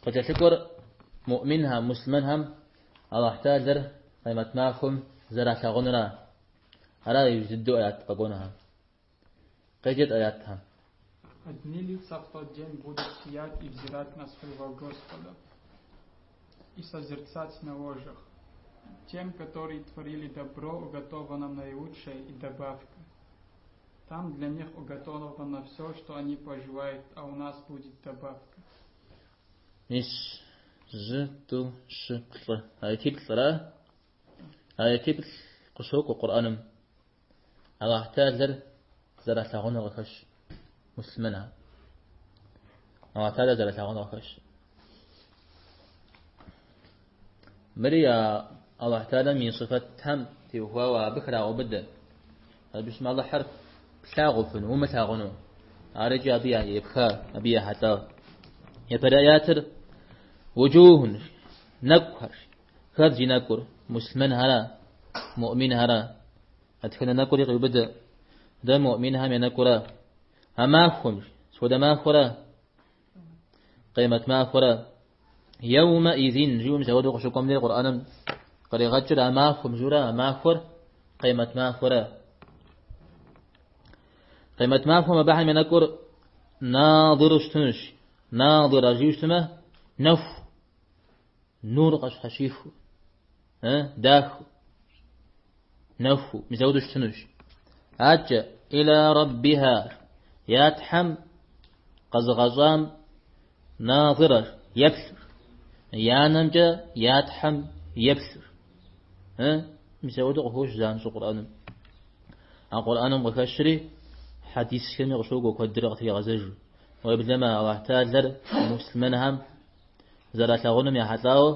Къыкӏэлъыкӏуэр муӏминхэм, муслъымэнхэм Аллахь Тэхьэлэр къемэт махуэм зэралъагъунура. Ара иужь дыдэу аят къэкӏуэнухэм. Къеджэт аятхэм. Одни лица в тот день будут сиять и взирать на своего Господа и созерцать на ложах. Тем, которые творили добро, уготовано наилучшее и добавка. Там для них уготовано все, что они пожелают, а у нас будет добавка. Мис, зы, тӏу, щы, плӏы. Аятиплӏра? Аятиплӏ къыщокӏуэ Къурӏэным. Аллахь Тэхьэлэр зэралъагъунур къыхэщ муслъымэнхэм. Аллахь Тэхьэлэр зэралъагъунур къыхэщ. Мыри а Аллахь Тэхьэлэм и сыфэтхэм теухуауэ абы храгъэубыдэ. Абы щымэ Аллахьыр плъагъуфыну, умылъагъуну. Ар икӏи абы епха, абы ехьэлӏа. Япэрей аятыр وجوه нэкӏухэр. Хэт зи нэкӏур? Муслъымэнхэра? Муӏминхэра? Дэтхэнэ нэкӏури къиубыдэ. Дэ муӏминхэм я нэкӏура? А махуэм, сыт хуэдэ махуэра? Къемэт махуэра? يومئذ жиӏэу мис апхуэдэу къыщыкӏуэм дей Къурӏэным къригъэкӏыр а махуэм жиӏэурэ а махуэр къемэт махуэра? Къемэт махуэм абыхэм я нэкӏур ناضرة щытынущ. ناضرة жиӏэу щытмэ, нэху, нур къащхьэщихыу, дахэу, нэхуу, мис апхуэдэу щытынущ. Адэкӏэ, إلى ربها, я Тхьэм къэзыгъэщӏам ناظرة, еплъыр, я нэмкӏэ я Тхьэм еплъыр. Мис апхуэдэу къыхощ занщӏэу Къурӏэным. А Къурӏэным къыхэщри, хьэдисхэми къыщокӏуэ куэдрэ къытригъэзэжу. Уеблэмэ, Аллахь Тэхьэлэр муслъымэнхэм зэралъагъунум ехьэлӏауэ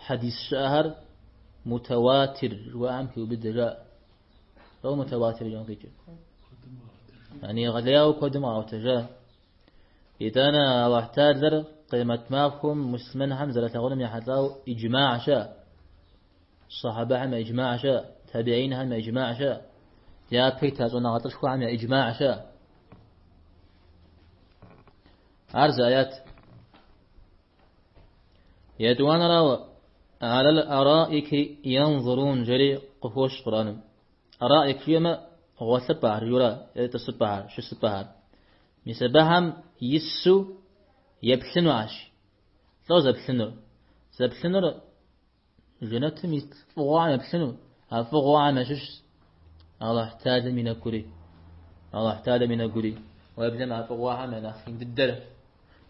хьэдис щыӏэхэр мутауатир жыхуаӏэм хиубыдэ жаӏэ. Лӏо мутауатир жиӏэм къикӏыр? Yani егъэлеяуэ куэдым къаӏуэтэжа. Итӏанэ Аллахь Тэхьэлэр къемэт махуэм муслъымэнхэм зэралъагъунум ехьэлӏауэ иджмагь щыӏэ. Сахьабэхэм я иджмагь щыӏэ, табиинхэм я иджмагь щыӏэ, япэ ита щӏэныгъэлӏышхуэхэм я иджмагь щыӏэ. Ар зы аят. Етӏуанэрауэ, على الأرائك ينظرون жери къыхощ Къурӏэным. أرائك жиӏэмэ, гъуэлъыпӏэхэр, жиӏэурэ, е тӏысыпӏэхэр, щысыпӏэхэр. Мис абыхэм ису еплъынуащ. Лӏо зэплъынур? Зэплъынур жэнэтым ит фӏыгъуэхэм еплъыну, а фӏыгъуэхэм ящыщщ Аллахь Тэхьэлэм и нэкӏури. Аллахь Тэхьэлэм и нэкӏури. Уеблэмэ а фӏыгъуэхэм я нэхъ ин дыдэр,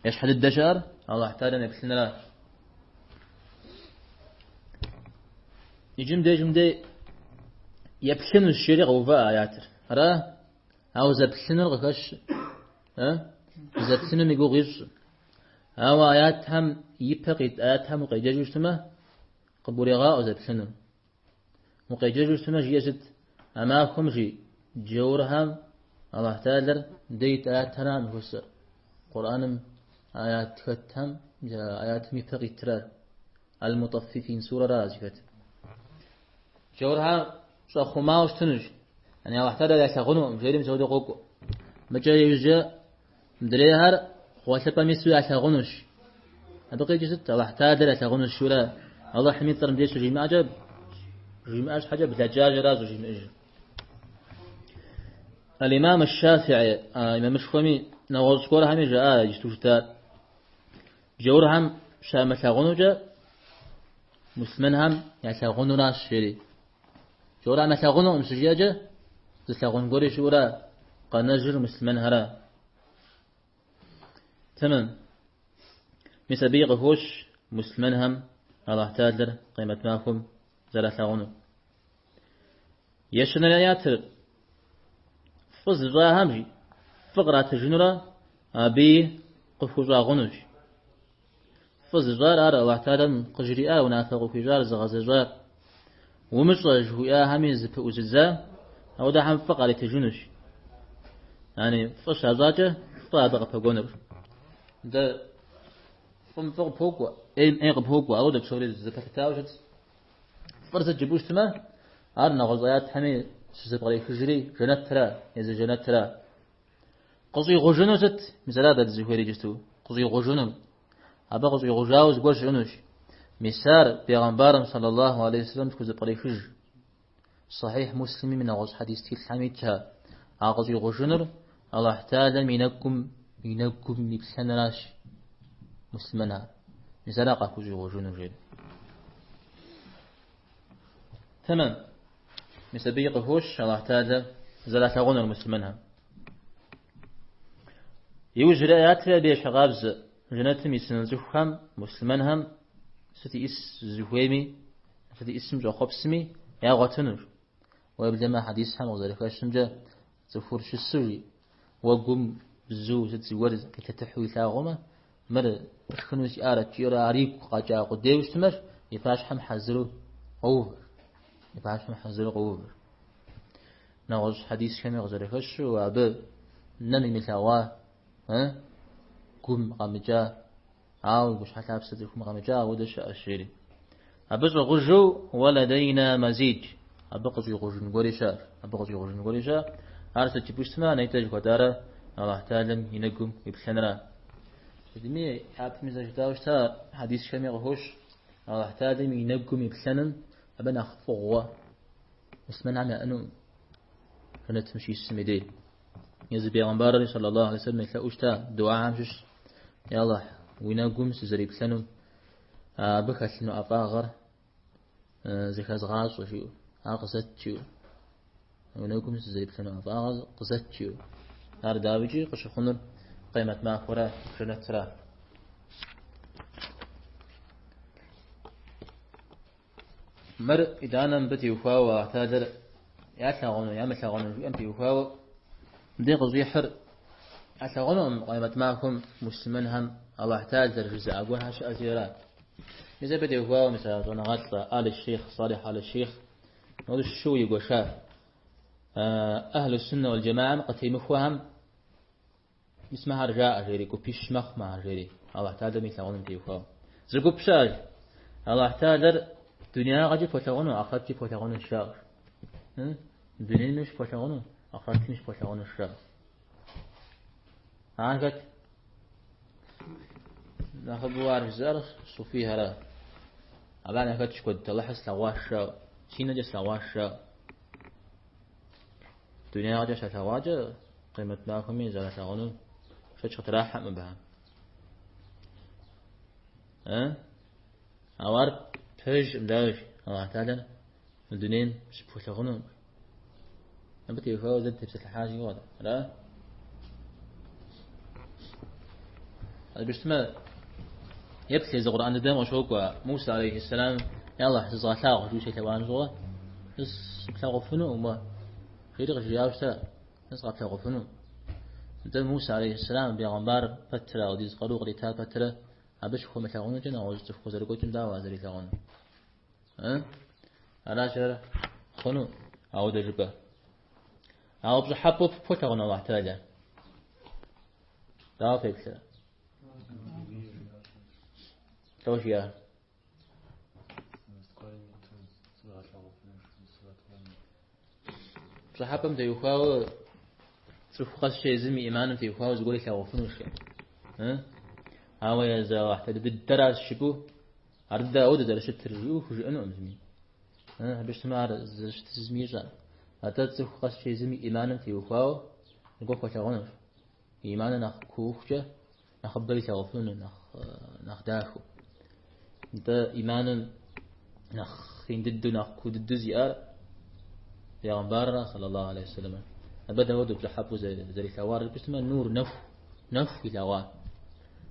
я щхьэ дыдэ щыӏэр Аллахь Тэхьэлэм еплъынра. Иджы мыбдежым дей еплъынущ жери къэува аятыр. Ара? Ауэ зэплъынур къыхэщ. Зэплъынум и гугъу ищӏ. Ауэ аятхэм ипэ къит аятхэм укъеджэжу щытмэ, къыбгурегъаӏуэ зэплъынур. Укъеджэжу щытмэ, жиӏэ сыт? А махуэм жи джаурхэм Аллахь Тэхьэлэр дэ ит аятхэрам жыхуэсӏэр. Къурӏэным аят хэтхэм аятым ипэ къитрар. Аль-Мутаффифин сурэра зыхэт. Джаурхэр щӏэхъумауэ щытынущ. Yani Аллахь Тэхьэлэр ялъагъунукъым, жери мис апхуэдэу къокӏуэ. Мыкӏэ иужькӏэ мыдрейхэр гъуэлъыпӏэм ису ялъагъунущ. Абы къикӏыр сыт? Аллахь Тэхьэлэр ялъагъунущ жиӏэурэ Аллахьым и цӏэр мыбдеж щыжимыӏэкӏэ, жимыӏэ щхьэкӏэ блэкӏащ ара щӏыжимыӏэжыр. Аль-Имам аш-Шафиӏи, имамышхуэми, нэгъуэщӏ гуэрхэми жаӏа иджыпсту жытӏар. Джаурхэм щамылъагъунукӏэ муслъымэнхэм ялъагъунуращ, жери. Джаурхэм ялъагъунукъым щыжиӏэкӏэ, зылъагъун гуэри щыӏэура, къэнэжыр муслъымэнхэра. Тэмэм. Мис абыи къыхощ муслъымэнхэм Аллахь Тэхьэлэр къемэт махуэм зэралъагъунур. Ещанэрей аятыр фӏы зыщӏахэм жи, фӏы къратыжынурэ абыи къыхущӏагъунущ. Фӏы зыщӏар ар Аллахь Тэхьэлэм къыжриӏа унафэ къыхуищӏар зыгъэзэщӏар. Умыщӏэ жыхуиӏахэми зыпыӏузыдза, ауэдэхэм фӏы къаритыжынущ. Yani фӏы щащӏакӏэ фӏы абы къыпэкӏуэнур. Дэ фӏым фӏы къыпокӏуэ, ӏейм ӏей къыпокӏуэ, ауэдэ псори зэпэлъытауэ щытщ. Фӏыр сыт жыпӏэу щытмэ, ар нэгъуэщӏ аятхэми щызэпкърехыжри жэнэтра, езы жэнэтра. Къыщӏигъужыну сыт? Мис ара дэ дызыхуейр иджысту. Къыщӏигъужыну. Абы къыщӏигъужауэ зыгуэр щыӏэнущ. Мис ар бегъымбарым саллаллаху алейхи вассалам тхузэпкърехыж. Сахьихь Муслимым и нэгъуэщӏ хьэдис тхылъхэм итщ а къыщӏигъужынур Аллахь Тэхьэлам и нэгум и нэгум иплъэныращ муслъымэнхэр. Мис ара къахущӏигъужыну жери. Тэмэм. Мис абыи къыхощ Аллахь Тэхьэлэр зэралъагъунур муслъымэнхэм. Иужьрей аятри абы ещхьыркъабзэ жэнэтым исыну цӏыхухэм, муслъымэнхэм сыт иӏыс зыхуейми, сыт иӏысым щӏэхъуэпсми ягъуэтынущ. Уеблэмэ хьэдисхэм къызэрыхэщымкӏэ цӏыхур щысу жи, уэгум бзу сыт зыгуэр къилъэтыхьу илъагъумэ, мыр шхыну сиӏарэт жиӏэурэ ар игу къэкӏа къудейуэ щытмэ, и пащхьэм хьэзыру къоувэр. И пащхьэм хьэзыру къоувэр. Нэгъуэщӏ хьэдисхэми къызэрыхэщу, абы нэм имылъэгъуа, гум къэмыкӏа, ауэ гущхьэлъапсэ цӏыхум къэмыкӏа, ауэдэ щыӏэщ жери. Абы щӏыгъужу уэлэдэйна мазид, абы къыщӏигъужын гуэри щыӏэщ, абы къыщӏигъужын гуэри щыӏэ. Ар сыт жыпӏэу щытмэ, нетӏэ жыхуэтӏарэ Аллахь Тэхьэлам и нэгум уиплъэнра. Сытми, япэми зэрыжытӏауэ щыта хьэдисхэми къыхощ, Аллахь Тэхьэлам и нэгум иплъэным абы нэхъ фӏыгъуэ муслъымэнхэм яӏэну жэнэтым щисым и дей. Езы бегъымбарри саллаллаху алейхи вассалам елъэӏуу щыта дуахэм щыщ, Я Аллахь, уи нэгум сызэриплъэнум, абы хэлъыну ӏэфӏагъэр зыхэзгъащӏэ, жиӏэу, ар къызэт, жиӏэу. Уи нэгум сызэриплъэну ӏэфӏагъэр къызэт, жиӏэу. Ар дауикӏи къыщыхъунур къемэт махуэрэ жэнэтра. Мыр итӏанэ мыбы теухуауэ Аллахь Тэхьэлэр ялъагъуну, ямылъагъуну жиӏэм теухуауэ мыбдей къыщӏихьыр ялъагъунукъым къемэт махуэм муслъымэнхэм Аллахь Тэхьэлэр жызыӏэ гуэрхэр щыӏэщи ара. Мис абы теухуауэ мис а щӏэныгъэлӏ Аль Шейх, Салих Аль Шейх, мыуэду щыуэ игуэша. Ахьлу суннэ уал джамаам къытемыхуэхэм Мис мыхэр жаӏэ, жери, гупищ мэхъу мыхэр, жери, Аллахь Тэхьэлэм и лъагъуным теухуауэ. Зы гуп щыӏэщ. Аллахь Тэхьэлэр дунеягъэкӏи пхуэлъагъуну, ахърэткӏи пхуэлъагъуну жаӏэщ. Дунейми щыпхуэлъагъуну, ахърэтми щыпхуэлъагъуну жаӏэщ. Ар хэт? Нэхъыбэу ар жызыӏэр суфийхэра. Абы яхэтщ куэд, Аллахьыр слъэгъуащ жаӏэу, си нэкӏэ слъэгъуащ жаӏэу. Дунеягъэкӏэ щалъэгъуакӏэ, къемэт махуэми зэралъагъуну шэч къытрахьэкъым абыхэм. Ауэ ар пэжкъым, дауикӏ, Аллахь Тэхьэлэр мы дунейм щыпхуэлъагъунукъым. Абы теухуауэ зэ дытепсэлъыхьащ игъуэт, ара? Абы щытмэ, еплъ езы Къурӏэн дыдэм къыщокӏуэ Муса алейхьиссэлам, Я Аллахь, зызгъэлъагъу, жиӏэу щелъэӏуам щыгъуэ, сыплъагъуфынукъым уэ. Жери къыжриӏауэ щыта, сыкъэплъагъуфыну. Нтӏэ Муса алейхьиссэлам бегъымбар пэтрэ, ауэдиз къару кърита пэтрэ, абы щыхуэмылъагъунукӏэ нэгъуэщӏ цӏыху къызэрыгуэкӏым дауэ ар зэрилъагъуну? Аращ ар хъуну, ауэдэ жыпӏэ. Ауэ пщӏыхьэпӏэу пхуэлъагъуну Аллахь Тэхьэлэр? Дауэ феплърэ? Лӏо жиӏа? Пщӏыхьэпӏэм теухуауэ цӏыху къэскӏэ езым и ӏиманым теухуауэ зыгуэр илъагъуфынущ. Ауэ езы Аллахь Тэхьэлэ дыдэращ жыпӏэу, ар дыдэ ауэдэ зэрыщытыр жиӏэу хужыӏэнукъым зыми. Абы щытмэ ар зэрыщытыр зыми ищӏэкъым. Атӏэ цӏыху къэскӏэ езым и ӏиманым теухуауэ зыгуэр хуэлъагъунущ. И ӏиманыр нэхъ куухукӏэ нэхъыбэ илъагъуфыну, нэхъ дахэу. Нтӏэ ӏиманым нэхъ ин дыдэу, нэхъ куу дыдэу зиӏар бегъымбарра, саллаллаху алейхи вассалам. Абы дауэдэу пщӏыхьэпӏэу зэрилъэгъуар жыпӏэу щытмэ, нур, нэху, нэху илъэгъуа.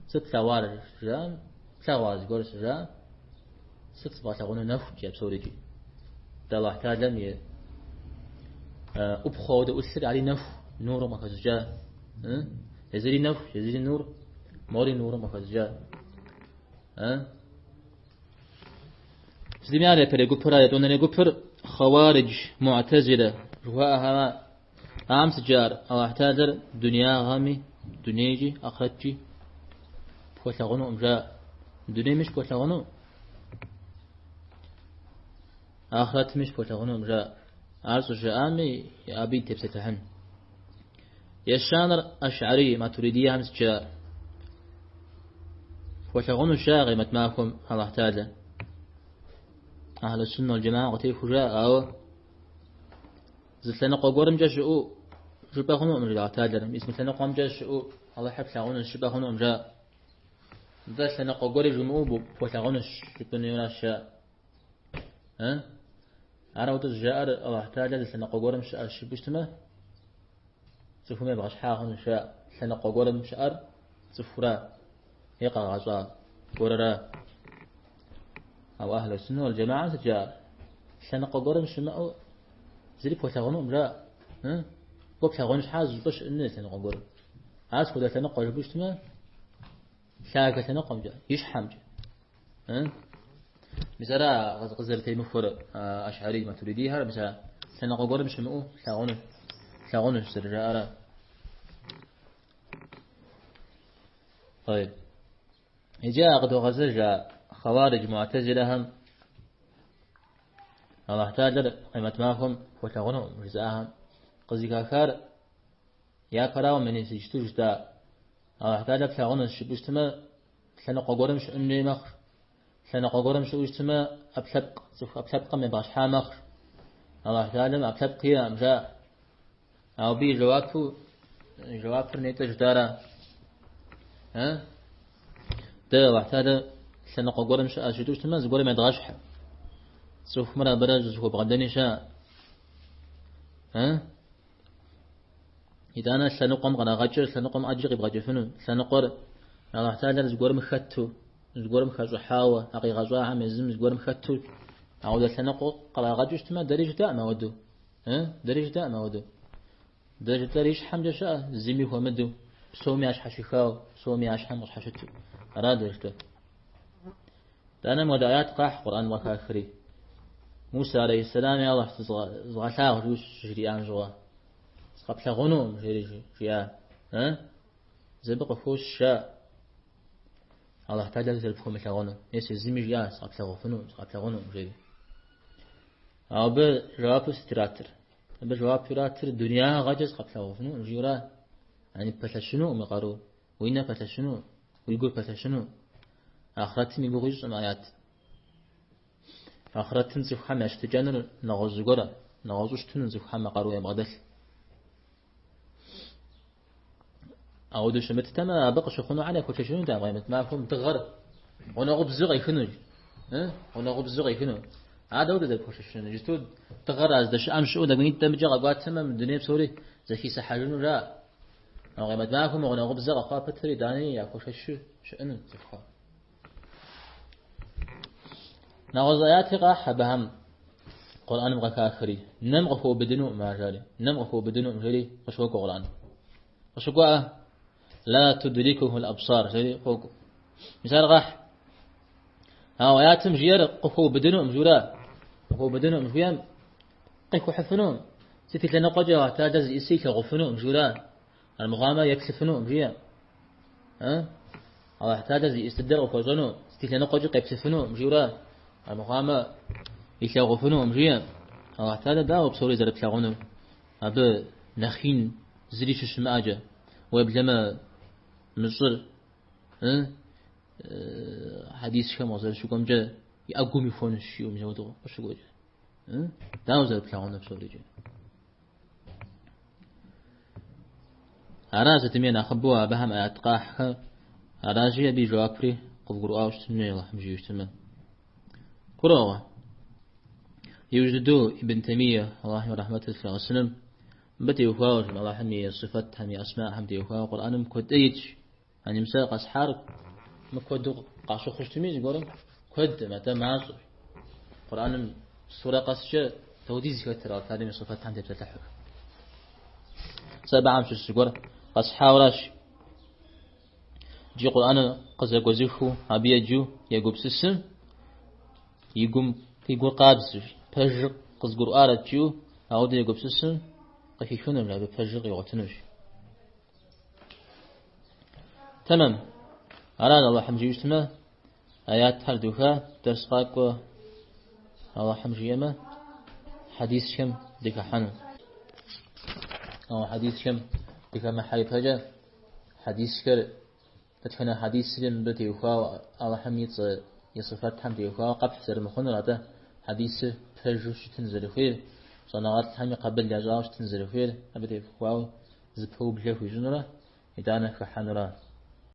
Сыт плъэгъуар жаӏэм, плъэгъуа зыгуэр щыжаӏэм, сыт сыбгъэлъэгъуну нэхут жиӏэ псорикӏи. Дэ Аллахь Тэхьэлэм и ӏупхъуэ хуэдэ ӏулъыр ари нэху, нурым къыхэщӏыкӏа. Езыри нэху, езыри нур, мори нурым къыхэщӏыкӏа. Сытми ар япэрей гупыра, етӏуанэрей гупыр хъэуаридж, муӏтэзилэ жыхуаӏэхэра. Ахэм сыт жаӏэр? Аллахь Тэхьэлэр дунеягъэми, дунейкӏи, ахърэткӏи пхуэлъагъунукъым жаӏэ. Дунейми щыпхуэлъагъуну, ахърэтми щыпхуэлъагъунукъым жаӏэ. Ар щӏыжаӏами абы дытепсэлъыхьын. Ещанэр Ашӏари, Матуридиехэм сыт жаӏэр? Пхуэлъагъунущ жаӏэ къемэт махуэм Аллахь Тэхьэлэ. Ахьлу суннэ уал джэмаӏэ къытехуэу жаӏэ, ауэ зы лъэныкъуэ гуэрымкӏэ щыӏэу жыпӏэ хъунукъым Аллахь Тэхьэлэр. Мис мы лъэныкъуэмкӏэ щыӏэу Аллахьыр плъагъунущ жыпӏэ хъунукъым жаӏэ. Нтӏэ лъэныкъуэ гуэри жумыӏэу пхуэлъагъунущ жыпӏэнуращ жаӏэ. Ар ауэдэу щӏыжаӏэр Аллахь Тэхьэлэ зы лъэныкъуэ гуэрым щыӏэщ жыпӏэу щытмэ, цӏыхум ебгъэщхьа хъунущ жаӏэ. Лъэныкъуэ гуэрым щыӏэр цӏыхура е къагъэщӏа гуэрыра. Ауэ Ахьлу суннэ уал джэмаӏэм сыт жаӏэр? Лъэныкъуэ гуэрым щымыӏэу зыри пхуэлъагъунукъым жаӏэ. Кӏуэ плъагъун щхьа зыщӏыпӏэ щыӏэн хуей лъэныкъуэ гуэрым. Ар сыт хуэдэ лъэныкъуэ жыпӏэу щытмэ, лъагэ лъэныкъуэмкӏэ, ищхьэмкӏэ. Мис ара къызэрытемыхуэр Ашӏари Матуридихэр, мис а лъэныкъуэ гуэрым щымыӏэу плъагъунущ зэрыжаӏэра. طيب. Иджы а къыдогъэзэж а хъэуаридж муӏтэзилэхэм Аллахь Тэхьэлэр къемэт махуэм пхуэлъагъунукъым жызыӏахэм къызыхахар япэрауэ мис иджыту жытӏа Аллахь Тэхьэлэр плъагъунущ жыпӏэу щытмэ, лъэныкъуэ гуэрым щыӏэн хуей мэхъу. Лъэныкъуэ гуэрым щыӏэу щытмэ, ӏэпкълъэпкъ, цӏыху ӏэпкълъэпкъым ебгъэщхьа мэхъу. Аллахь Тэхьэлэм ӏэпкълъэпкъ иӏэкъым, жаӏэ. Ауэ абы и жэуапу, жэуапыр нетӏэ жытӏара? Дэ Аллахь Тэхьэлэ лъэныкъуэ гуэрым щыӏэщ жытӏэу щытмэ, зыгуэрым едгъэщхь. Цӏыхумрэ абырэ зыхуэбгъэдэни щыӏэ. Итӏанэ лъэныкъуэм кърагъэкӏыр лъэныкъуэм ӏэджи къибгъэкӏыфыну. Лъэныкъуэр Аллахь Тэхьэлэр зыгуэрым хэту, зыгуэрым хэщӏыхьауэ, а къигъэщӏахэм езым зыгуэрым хэту, ауэдэ лъэныкъуэ кърагъэкӏыу щытмэ, дэри жытӏэкъым ауэдэу. Дэри жытӏэкъым ауэдэу. Дэ жытӏэр и щхьэмкӏэ щыӏэ, зыми хуэмыдэу, псоми ящхьэщыхауэ, псоми я щхьэм къыщхьэщыту. Ара дэ жытӏэр. Итӏанэ мыуэдэ аят къахь Къурӏэным къыхахри. Мусэ алейхьиссэлам я Аллахь згъэлъагъу жиӏэу щыжриӏам щыгъуэ. Сыкъэплъагъунукъым, жери жиӏа. Мис абы къыхощ жаӏэ. Аллахь Тэхьэлэр зэрыпхуэмылъагъунур. Мес езыми жиӏа, сыкъэплъагъуфынукъым, сыкъэплъагъунукъым, жери. Ауэ абы жэуапу сыт иратыр? Абы жэуап иратыр дунягъэкӏэ сыкъэплъагъуфынукъым, жиӏэура. Яни пэлъэщынукъым уи къару, уи нэ пэлъэщыну, уи гур пэлъэщыну. Ахърэтым и гугъу ищӏым аят. Ахърэтым цӏыхухэм я щытыкӏэнур нэгъуэщӏ зыгуэрэ, нэгъуэщӏу щытыну цӏыхухэм а къару ябгъэдэлъ. Ауэдэу щымыттэмэ, абы къыщыхъунухэр яхуэшэчынутэкъым къемэт махуэм дыгъэр гъунэгъубзу къехынущ. Гъунэгъубзу къехыну. Ар дауэ зэрыпхуэшэчынур? Иджыту дыгъэр а здэщыӏэм щыӏэу тӏэкӏунитӏэ мыкӏэ къэкӏуатэмэ, мы дуней псори зэхисыхьэжыну жаӏэ. Ауэ къемэт махуэм гъунэгъубзэ къэхъуа пэтри, итӏани яхуэшэчу щыӏэну цӏыхухэр. Нэгъуэщӏ аяти къахь абыхэм Къурӏэным къыхахри. Нэм къыхуэубыдынукъым ар жари. Нэм къыхуэубыдынукъым жери къыщокӏуэ Къурӏэным. Къыщыкӏуа ла тудрикухул абсар жери къокӏуэ. Мис ар къахь. Ауэ аятым жиӏэр къыхуэубыдынукъым жиӏэура. Къыхуэубыдынукъым жиӏэм къихухьыфынукъым. Сыт и лъэныкъуэкӏэ Аллахь Тэхьэлэ зиӏысыр илъагъуфынукъым жиӏэура. Армыхъуамэ еплъыфынукъым жиӏэ. Аллахь Тэхьэлэ зиӏыс дыдэр къыхуэщӏэну, сыт и лъэныкъуэкӏи къеплъыфынукъым жиӏэура. Армыхъуамэ илъагъуфынукъым жиӏэ. Аллахь Тэхьэлэ дауэ псори зэрыплъагъунур? Абы нэхъ ин зыри щыщымыӏэкӏэ, уеблэмэ мы щӏыр хьэдисхэм къызэрыщыкӏуэмкӏэ и ӏэгум ихуэнущ жиӏэу мис ауэдэу къыщыкӏуэкӏэ. Дауэ зэрыплъагъунур псорикӏэ? Ара сытми нэхъыбэу абыхэм аят къахьхэр, аращи абы и жэуапри къывгурыӏуауэ щытын хуей Алыхьым жиӏэу щытмэ. Гурыӏуэгъуэ. Иужь дыдэу Ибн Таймие, Аллахьым и рахьмэтыр зылъигъэсыным, мыбы теухуауэ, Аллахьым и сыфэтхэм, и асмахэм теухуауэ Къурӏэным куэд ӏей итщ. Яни мы сэ къэсхьар мыкуэду къащыхъуу щытми зыгуэрым куэдым, атӏэ мащӏэщ. Къурӏэным сурэ къэскӏэ дауэдиз хэтыр Аллахь Тэхьэлэм и сыфэтхэм тепсэлъыхьу. Сэ абыхэм щыщ зыгуэр къэсхьауэращ. Иджы Къурӏэныр къызэгуэзыхыу, абы еджэу егупсысым, и гум и гур къабзэщ, пэжыр къызгурыӏуарэт жиӏэу, ауэдэ егупсысым къыхихынущ, абы пэжыр къигъуэтынущ. Тэмэм. Аращ Аллахьым жиӏэу щытмэ, аятхэр духа, дэрс къакӏуэ Аллахьым жиӏэмэ, хьэдисхэм дыхыхьэну. Ауэ хьэдисхэм дыхэмыхьэ ипэкӏэ хьэдисхэр Дэтхэнэ хьэдисри мыбы теухуауэ, Алыхьым и цӏэ, и сыфэтхэм теухуауэ къэпхь зэрымыхъунур, атӏэ хьэдисыр пэжу щытын зэрыхуейр, щӏэныгъэлӏхэми къабыл ящӏауэ щытын зэрыхуейр, абы теухуауэ зы пэублэ хуищӏынурэ, итӏанэ хыхьэнура.